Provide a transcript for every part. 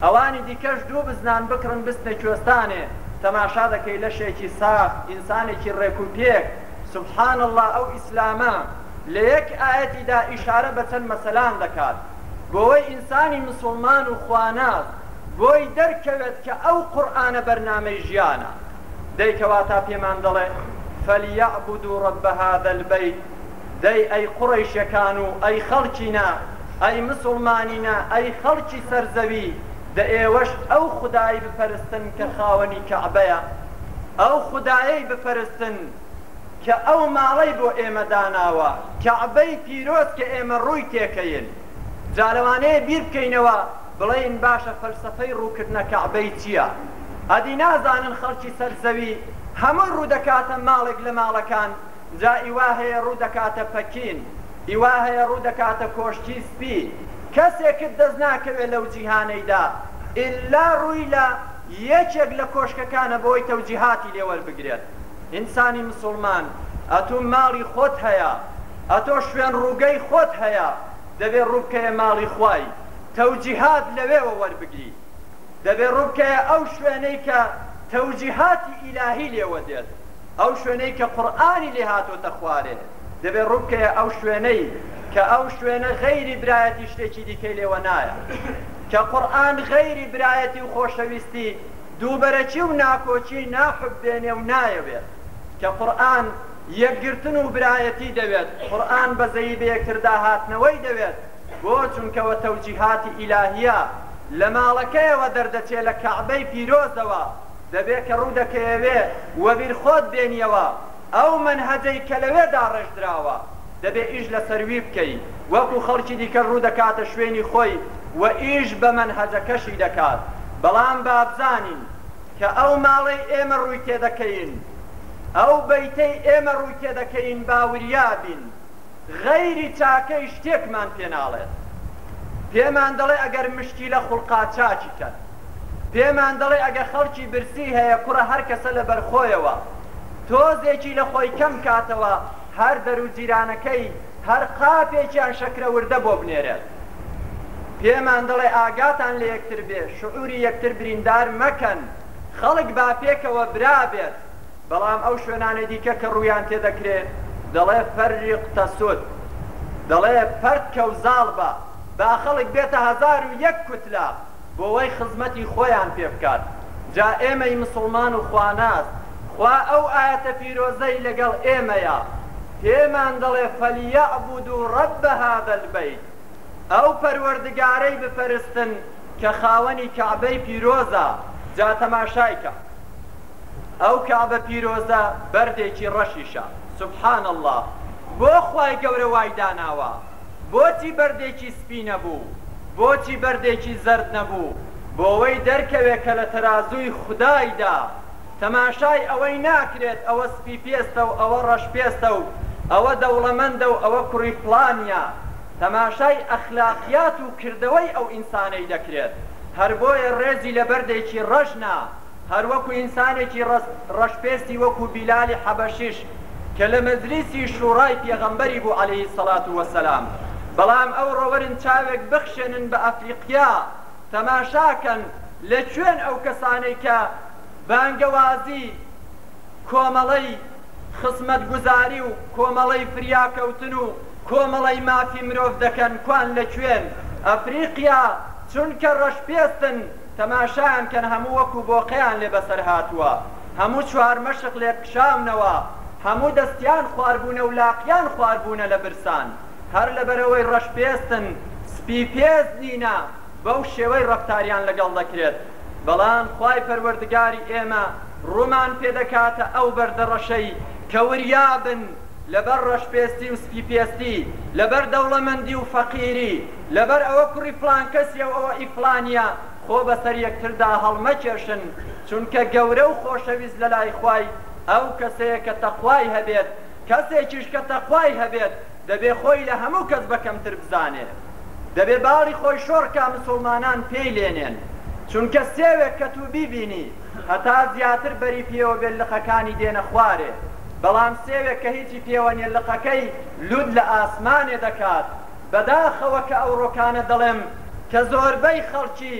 ئەوانی دیکەش دوو بزنان بکڕن بچنە کوێستانێ، تەماشا دەکەی لەشێکی ساغ، ئینسانێکی ڕێک و پێک، سبحان اللە ئەو ئیسلامە لە یەک ئایەتیدا ئیشارە بە چەند مەسەلان دەکات بۆوەی ئینسانی مسوڵمان و خواناس بۆی دەرکەوێت کە ئەو قورئانە بەرنامەی ژیانە. دەی کەواتا پێمان دەڵێ، فلیعبدوا رب هذا البیت، دەی ئەی قوڕەیشەکان و ئەی خەڵکینە، ئەی مسوڵمانینە، ئەی خەڵکی سەر زەوی، دە ئێوەش ئەو خودای بپەرستن کە خاوەنی کەعبەیە، ئەو خودایەی بپەرستن کە ئەو ماڵەی بۆ ئێمە داناوە، کەعبەی پیرۆز کە ئێمە ڕووی تێکەین. جا لەوانەیە بیر بکەینەوە بڵێین باشە فەلسەفەی ڕووکردنە کەعبەی چییە؟ ئەدی نازانن خەڵکی سەر زەوی هەمووی ڕوو دەکاتە ماڵێک لە ماڵەکان، جا ئی وا هەیە ڕوو دەکاتە پەکین، ئی وا هەیە ڕوو دەکاتە کۆشکی سپی، کەسێکت دەست ناکەوێ لەو جیهانەیدا ئیلا ڕووی لە یەکێک لە کۆشکەکانە بۆی تەوجیهاتی لێ وەربگرێت. ئینسانی مسوڵمان ئەتوو ماڵی خۆت هەیە، ئەتۆ شوێن ڕووگەی خۆت هەیە، دەبێ ڕوو بکەیە ماڵی خوای، تەوجیهات لەوێوە وەربگری. دەبێ ڕوو بکەیە ئەو شوێنەی کە تەوجیهاتی ئیلاهی لێوە دێت. ئەو شوێنەی کە قورئانی لێ هاتۆتە خوارێ دەبێ ڕووبکەیە ئەو شوێنەی کە ئەو شوێنە غەیری برایەتی شتێکی دیکەی لێوە نایە کە قورئان غەیری برایەتی و خۆشەویستی دووبەرەکی و ناکۆکی ناحوبێنێ و نایەوێت کە قورئان یەکگرتن و برایەتی دەوێت قورئان بەزەیی بەیەکتردا هاتنەوەی دەوێت بۆ چونکە وە تەوجیهاتی ئیلاهیە لە ماڵەکەیەوە دەردەچێ لە کەعبەی پیرۆزەوە دەبێ کە ڕوو دەکەیەوێ وەبیر خۆت بێنیەوە ئەو مەنهەجەی کە لەوێ داڕێژدراوە دەبێ ئیش لەسەر وی بکەی وەکو خەڵکی دیکە ڕوو دەکاتە شوێنی خۆی و ئیش بە مەنهەجەکەشی دەکات بەڵام بابزانین کە ئەو ماڵەی ئێمە ڕووی تێدەکەین ئەو بەیتەی ئێمە ڕووی تێدەکەین با وریا بین غەیری چاکەی شتێکمان پێ ناڵێت. پێمان دەڵێ ئەگەر مشکیلە خوڵقا چاکی کەن. پێمان دەڵێ ئەگە خەڵکی برسی هەیە کوڕە هەر کەسە لە بەرخۆیەوە تۆزێکی لە خۆی کەم کاتەوە هەر دەرو جیرانەکەی هەر قاپێکیان شەکرە وردە بۆ بنێرێت. پێمان دەڵێ ئاگاتان لە یەکتر بێ شعوری یەکتر بریندار مەکەن خەڵک با پێکەوە برا بێت. بەڵام ئەو شوێنانەی دیکە کە ڕوویان تێدەکرێ دەڵێ فەرق تەسود دەڵێ پەرت کە و زاڵ بە، با خەڵک بێتە 1001 کوتلە بۆوەی خزمەتی خۆیان پێ بکات. جا ئێمەی مسوڵمان و خواناس خوا ئەو ئایەتە پیرۆزەی لەگەڵ ئێمەیە پێمان دەڵێ فلیعبدوا رب هذا البیت ئەو پەروەردگارەی بپەرستن کە خاوەنی کەعبەی پیرۆزە جا تەماشای کە. ئەو کەعبە پیرۆزە بەردێکی ڕەشیشە سبحان اللە بۆ خوای گەورە وای داناوە بۆچی بەردێکی سپی نەبوو بۆچی بەردێکی زەرد نەبوو بۆوەی دەرکەوێ کە لە تەرازووی خودایدا تەماشای ئەوەی ناکرێت ئەوە سپی پێستە و ئەوە ڕەش پێستە و ئەوە دەوڵەمەندە و ئەوە کوڕی فڵانیە تەماشای ئەخلاقیات و کردەوەی ئەو ئینسانەی دەکرێت هەر بۆیە ڕێزی لە بەردێکی ڕەش نا هەروەکو ئینسانێکی ڕەشپێستی وەکو بیلالی حەبەشیش کە لە مەجلیسی شوڕای پێغەمبەری بوو علیە الصلوە والسلام بەڵام ئەوڕۆ وەرن چاوێک بخشێنن بە ئەفریقیا تەماشاکەن لە کوێن ئەو کەسانەی کە بانگەوازی کۆمەڵەی خزمەتگوزاری و کۆمەڵەی فریاکەوتن و کۆمەڵەی مافی مرۆڤ دەکەن کوان لە کوێن ئەفریقیا چونکە ڕەشپێستن تەماشایان کەن هەموو وەکو بۆقەیان لێ بەسەر هاتووە، هەموو چوارمەشق لێک کشاونەوە، هەموو دەستیان خواربوونە و لاقیان خواربوونە لە برسان، هەر لەبەرئەوەی ڕەش پێستن، سپی پێست نینە، بەو شێوەی ڕەفتاریان لەگەڵ دەکرێت، بەڵام خوای پەروەردگاری ئێمە ڕوومان پێ دەکاتە ئەو بەردە ڕەشەی کە وریا بن لەبەر ڕەش پێستی و سپی پێستی، لەبەر دەوڵەمەندی و فەقیری، لەبەر ئەوە کوڕی فڵان کەسیە و ئەوە ئی فڵانیە خۆ بەسەر یەکتردا هەڵمەکێشن چونکە گەورە و خۆشەویست لەلای خوای ئەو کەسەیە کە تەقوای هەبێت کەسێکیش کە تەقوای هەبێت دەبێ خۆی لە هەموو کەس بە کەمتر بزانێ دەبێ باڵی خۆی شۆڕ کا مسوڵمانان پێی لێنێن چونکە سێوێک کە تو بیبینی هەتا زیاتر بەری پێوە بێت لقەکانی دێنە خوارێ بەڵام سێوێک کە هیچی پێوە نیە لقەکەی لوت لە ئاسمانێ دەکات بەداخەوە کە ئەوڕۆکانە دەڵێم کە زۆربەی خەڵکی.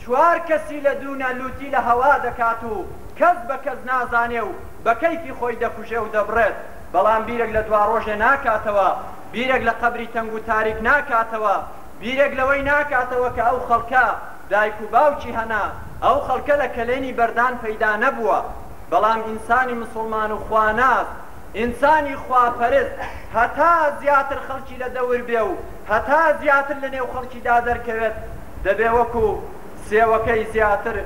چوار کەسی لە دوونە لووتی لە هەوا دەکات و کەس بە کەس نازانێ و بە کەیفی خۆی دەکوژێ و دەبڕێت، بەڵام بیرێک لە دواڕۆژێ ناکاتەوە، بیرێک لە قەبری تەنگ و تاریک ناکاتەوە، بیرێک لەوەی ناکاتەوە کە ئەو خەڵکە دایک و باوکی هەنە، ئەو خەڵکە لە کەلێنی بەردان پەیدا نەبووە. بەڵام ئینسانی مسوڵمان و خواناس، ئینسانی خواپەرست هەتا زیاتر خەڵکی لە دەور بێ و هەتا زیاتر لە نێو خەڵکیدا دەرکەوێت، دەبێ وەکو سێوەکەی زیاتر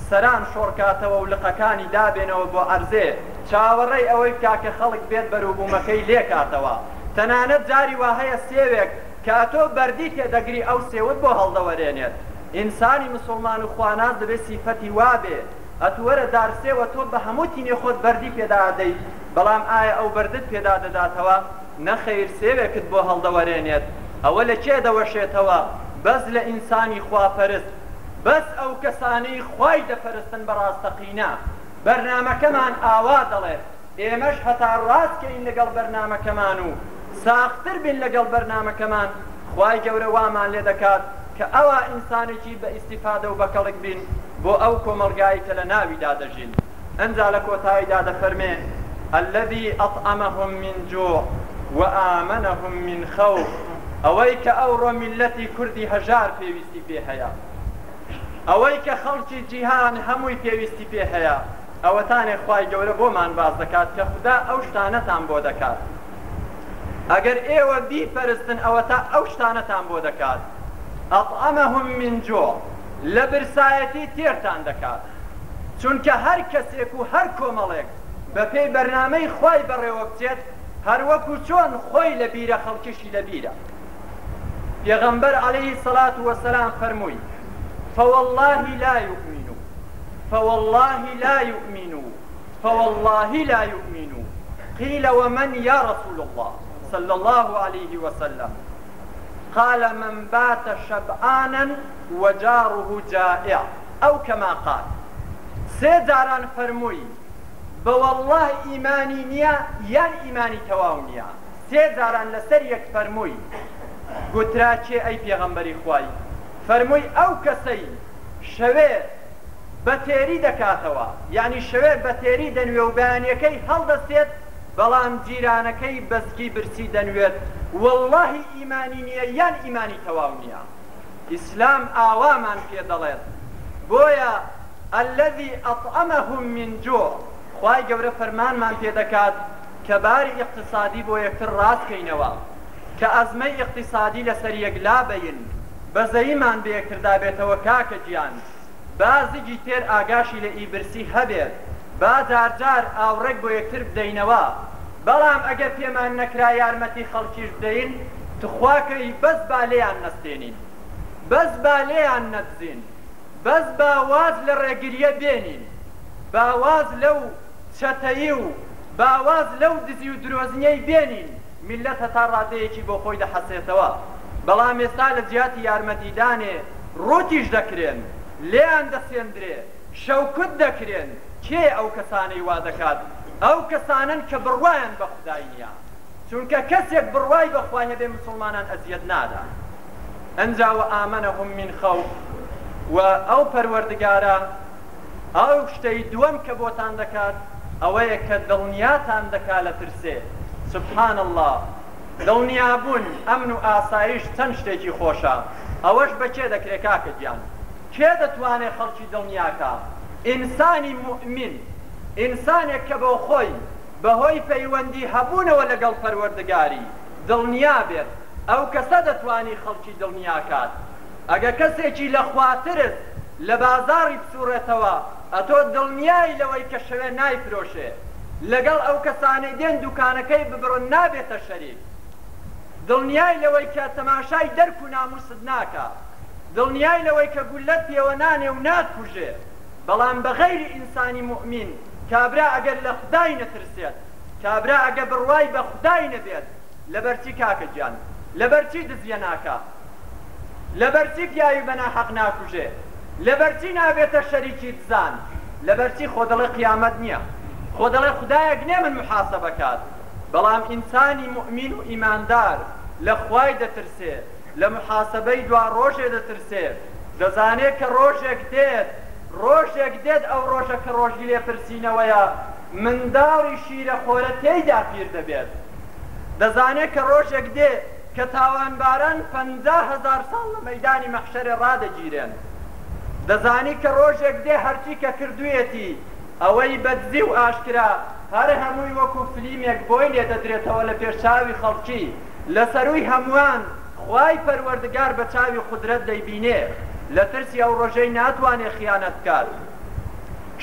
سەران شۆڕکاتەوە و لقەکانی دابێنەوە بۆ عەرزێ، چاوەڕێی ئەوەی بکا کە خەڵک بێت بەروبوومەکەی لێکاتەوە. تەنانەت جاری واهەیە سێوێک کە ئەتۆ بەردی تێدەگری ئەو سێوت بۆ هەڵدەوەرێنێت. ئینسانی مسوڵمان و خواناس دەبێ سیفەتی وابێ. ئەتوو وەرە دار سێوە تۆ بە هەموو تینێ خۆت بەردی پێدا ئەدەی بەڵام ئایا ئەو بەردت پێدا دەداتەوە؟ نەخەیر سێوێکت بۆ هەڵدەوەرێنێت. ئەوە لە کێ دەوەشێتەوە؟ بەس لە ئینسانی خواپەرست. بەس ئەو کەسانەی خوای دەپەرستن بە ڕاستەقینە. بەرنامەکەمان ئاوا دەڵێت. ئێمەش هەتا ڕاست کەین لەگەڵ بەرنامەکەمان و ساختر بین لەگەڵ بەرنامەکەمان خوای گەورە وامان لێ دەکات کە ئەوا ئینسانێکی بە ئیستیفادە و بەکەڵک بین بۆ ئەو کۆمەڵگای کە لە ناویدا دەژین ئنجا لە کۆتاییدا دەفەرمێ الذی اطعمهم من جوع وآمنهم من خوف ئەوەی کە ئەوڕۆ میللەتی کوردی هەژار پێویستی پێ هەیە ئەوەی کە خەڵکی جیهان هەمووی پێویستی پێ هەیە ئەوەتانێ خوای گەورە بۆمان باس دەکات کە خودا ئەو شتانەتان بۆ دەکات ئەگەر ئێوە بیپەرستن ئەوەتا ئەو شتانەتان بۆ دەکات اطعمهم من جوع لە برسایەتی تێرتان دەکات چونکە هەر کەسێک و هەر کۆمەڵێک بەپێی بەرنامەی خوای بەڕێوە بچێت هەروەکو چۆن خۆی لە بیرە خەڵکیشی لە بیرە پێغەمبەر علیه الصلوة والسلام فەرمووی فواللە لا یؤمن فواللە لا یؤمن فواللە لا یؤمن قیل ومن یا رسول اللە صلی اللە علیه وسلم قال من بات شبعانا وجاره جائع او کما قال سێ جاران فەرمووی بە واللە ئیمانی نیە یان ئیمانی تەواو نیە سێ جاران لەسەر یەک فەرمووی گوترا کێ ئەی پێغەمبەری خوای فەرمووی ئەو کەسەی شەوێ بە تێری دەکاتەوە، یانی شەوێ بە تێری دەنوێ و بەیانیەکەی هەڵدەستێت، بەڵام جیرانەکەی بە زگی برسی دەنوێت، وەڵڵاهی ئیمانی نیە یان ئیمانی تەواو نیە. ئیسلام ئاوامان پێ دەڵێت. بۆیە الذی اطعمهم من جوع خوای گەورە فەرمانمان پێ دەکات کە باری ئیقتسادی بۆ یەکتر ڕاست کەینەوە، کە ئەزمەی ئیقتسادی لەسەر یەک لابەین، بەزەییمان بە یەکتردا بێتەوە کاکە گیان با زگی تێر ئاگاشی لە ئی برسی هەبێت با جار جار ئاوڕێک بۆ یەکتر بدەینەوە بەڵام ئەگەر پێمان نەکرا یارمەتی خەڵکیش بدەین تخوا کەی بەس با لێیان نەستێنین بەس با لێیان نەدزین بەس با واز لە ڕێگریە بێنین با واز لەو چەتەیی و با واز لەو دزی و درۆزنیەی بێنین میللەت هەتا ڕادەیەکی بۆ خۆی دەحەسێتەوە، بەڵام ئێستا لە جیاتی یارمەتیدانێ ڕووتیش دەکرێن، لێیان دەسێندرێ، شەوکوت دەکرێن، کێیە ئەو کەسانەی وا دەکات؟ ئەو کەسانەن کە بڕوایان بە خودای نییە، چونکە کەسێک بڕوای بە خوای هەبێ مسوڵمانان ئەزیەت نادا. ئنجا وآمنهم من خوف و ئەو پەروەردگارە ئەو شتەی دووەم کە بۆتان دەکات ئەوەیە کە دڵنیاتان دەکا لە ترسێ سبحان اللە دڵنیابوون ئەمن و ئاسایش چەند شتێکی خۆشە ئەوەش بە کێ دەکرێ کاکە گیان کێ دەتوانێ خەڵکی دڵنیاکا ئینسانی موئمین ئینسانێک کە بۆخۆی بەهۆی پەیوەندی هەبوونەوە لەگەڵ پەروەردگاری دڵنیا بێت ئەو کەسە دەتوانی خەڵکی دڵنیاکات ئەگە کەسێکی لە خوا ترس لە بازاڕی بسوڕێتەوە ئەتۆ دڵنیای لەوەی کە شەوێ نایفرۆشێ لەگەڵ ئەو کەسانەی دێن دوکانەکەی ببڕن نابێتە شەریک دڵنیای لەوەی کە تەماشای دەرک و ناموست ناکا دڵنیای لەوەی کە گوللەت پێوە نانێ و ناتکوژێ بەڵام بە غەیری ئینسانی موئمین کابرا ئەگەر لە خودای نەترسێت کابرا ئەگە بڕوای بە خودای نەبێت لەبەرچی کاکە گیان لەبەرچی دزیە ناکا لەبەرچی پیاوی بە ناحەق ناکوژێ؟ لەبەرچی نابێتە شەریکی دزان؟ لەبەرچی خۆ دەڵێ قیامەت نیە؟ خۆ دەڵێ خودایەک نیە من موحاسەبە کات؟ بەڵام ئینسانی موئمین و ئیماندار لە خوای دەترسێ، لە موحاسەبەی دوا ڕۆژێ دەترسێ. دەزانێ کە ڕۆژێک دێت، ڕۆژێک دێت ئەو ڕۆژە کە ڕۆژی لێپرسینەوەیە، منداڵی شیرەخۆرە تێیدا پیر دەبێت. دەزانێ کە ڕۆژێک دێ کە تاوانباران 50,000 ساڵ لە مەیدانی مەحشەرێ ڕادەگیرێن. دەزانی کە ڕۆژێک دێ هەرچی کە کردوویەتی، ئەوەی بەدزی و ئاشکرا، هەر هەمووی وەکو فلیمێک بۆی لێ دەدرێتەوە لە پێش چاوی خەڵکی، لە سەرووی هەمووان خوای پەروەردگار بە چاوی قودرەت دەیبینێ، لە ترسی ئەو ڕۆژەی ناتوانێ خیانەت بکات.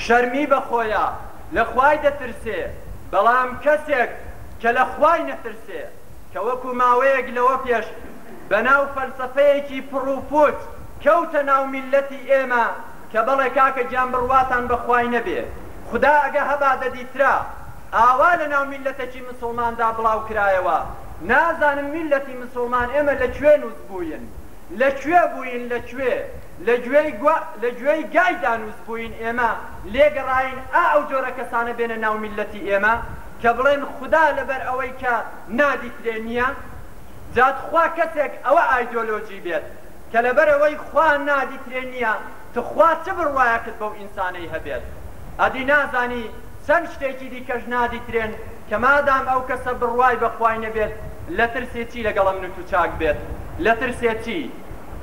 شەرمی بە خۆیە، لە خوای دەترسێ، بەڵام کەسێک کە لە خوای نەترسێ، کە وەکو ماوەیەک لەوە پێش بەناو فەلسەفەیەکی پڕوپوچ کەوتە ناو میللەتی ئێمە کە بەڵێ کاکە گیان بڕواتان بە خوای نەبێ خودا ئەگە هەبا دەدیترا ئاوا لە ناو میللەتەکی مسوڵماندا بڵاو کرایەوە نازانم میللەتی مسوڵمان ئێمە لە کوێ نوس بووین لە کوێ بووین لە کوێ لە گوێی گوا لە گوێی گای دا نوس بووین ئێمە لێگەڕاین ئا ئەو جۆرە کەسانە بێنە ناو میللەتی ئێمە کە بڵێن خودا لەبەر ئەوەی کە نادیترێ نیە جا تخوا کەسێک ئەوە ئایدۆلۆجی بێت کە لەبەرئەوەی خوا نادیترێ نیە تخوا چ بڕوایەکت بەو ئینسانەی هەبێت ئەدی نازانی چەند شتێکی دیکەش نادیترێن کە مادام ئەو کەسە بڕوای بە خوای نەبێت لەترسێ چی لەگەڵ ئەمن و تو چاک بێت لەترسێ چی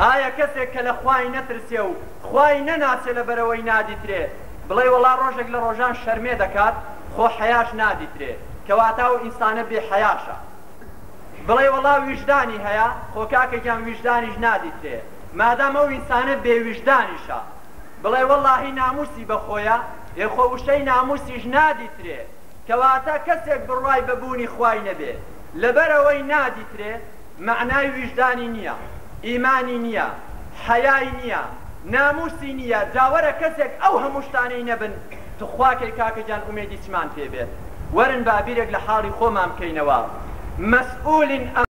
ئایا کەسێک کە لە خوای نەترسێ و خوای نەناسێ لەبەرئەوەی نادیترێ بڵێی وەڵا ڕۆژێک لە ڕۆژان شەرمێ دەکات خۆ حەیاش نادیترێ کەواتە ئەو ئینسانە بێ حەیاشە. بڵێی وەڵا ویژدانی هەیە، خۆ کاکە گیان ویژدانیش نادیترێ مادام ئەو ئینسانە بێ ویژدانیشە. بڵێ وەڵاهی ناموسی بە خۆیە، ئێ خۆ وشەی ناموسیش نادیترێ. کەواتە کەسێک بڕوای بە بوونی خوای نەبێ لەبەر ئەوەی نادیترێ مەعنای ویژدانی نییە، ئیمانی نییە، حەیای نییە، ناموسی نییە، جا وەرە کەسێک ئەو هەموو شتانەی نەبن تخوا کەی کاکە گیان ئومێدی چمان پێ بێت؟ وەرن با بیرێک لە حاڵی خۆمان بکەینەوە مەسئولین ئەم.